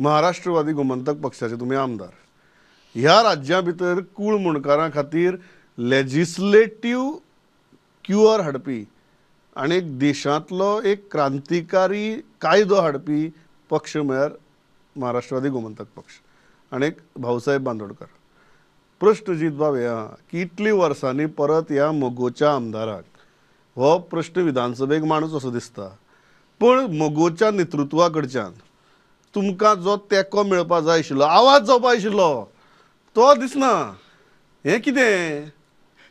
महाराष्ट्रवादी गोमंतक पक्षाचे तुमी आमदार. ह्या राज्या भितर कूळ मुंडकारां खातीर लेजिस्लेटीव क्युअर हाडपी आनी देशांतलो एक क्रांतिकारी कायदो हाडपी पक्ष म्हळ्यार महाराष्ट्रवादी गोमंतक पक्ष आनी एक भाऊसाहेब बांदोडकर. प्रश्न जीत बाब हे आहा की इतली वर्सांनी परत ह्या मगोच्या आमदाराक हो प्रश्न विधानसभेक मांडचो असो दिसता, पूण मगोच्या नेतृत्वा कडच्यान तुमकां जो तेंको मेळपा जाय आशिल्लो, आवाज जावपा आशिल्लो, तो दिसना. हें कितें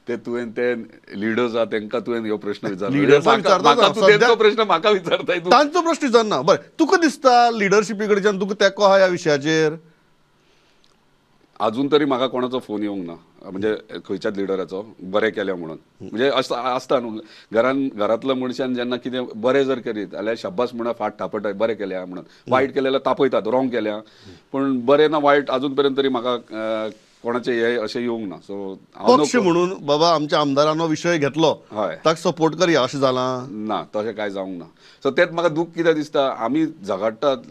ते तुवें ते लिडर्स आहा तेंकां तुवें ह्यो प्रश्न विचारलो. विचारता प्रश्न म्हाका विचारताय, तांचो प्रश्न विचारना. बरें, तुका दिसता लिडरशिपी कडच्यान तुका तेंको आहा ह्या विशयाचेर? अजून तरी म्हाका कोणाचो फोन येवंक ना, म्हणजे खंयच्याच लिडराचो बरें केलें म्हणून. म्हणजे आसता न्हू घरान, घरांतल्या मनशान जेन्ना कितें बरें जर करीत जाल्यार शाब्बास म्हणा, फाट थापट बरें केलें म्हणून. वायट केलें जाल्यार तापयतात, रॉंग केल्या. पूण बरें ना वायट अजून पर्यंत तरी म्हाका कोणाचें हे अशें येवंक ना. सो पक्ष म्हणून बाबा आमच्या आमदारांनो विशय घेतलो, हय, ताका सपोर्ट करया अशें जालां ना, तशें कांय जावंक ना. सो तेंच म्हाका दूख कितें दिसता, आमी झगडटात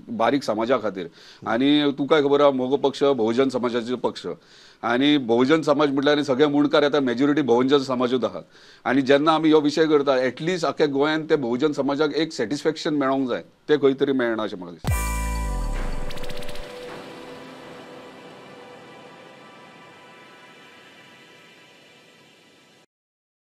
बारीक समाजा खातीर आनी तुका खबर आहा मगो पक्ष बहुजन समाजाचो पक्ष आनी बहुजन समाज म्हटल्यार सगळे मुंडकार येता, मेजॉरिटी बहुजन समाजूच आहात. आनी जेन्ना आमी हो विशय करता एटलिस्ट आख्या गोंयांत ते बहुजन समाजाक एक सॅटिस्फॅक्शन मेळोंक जाय, तें खंय तरी मेळना अशें म्हाका दिसता.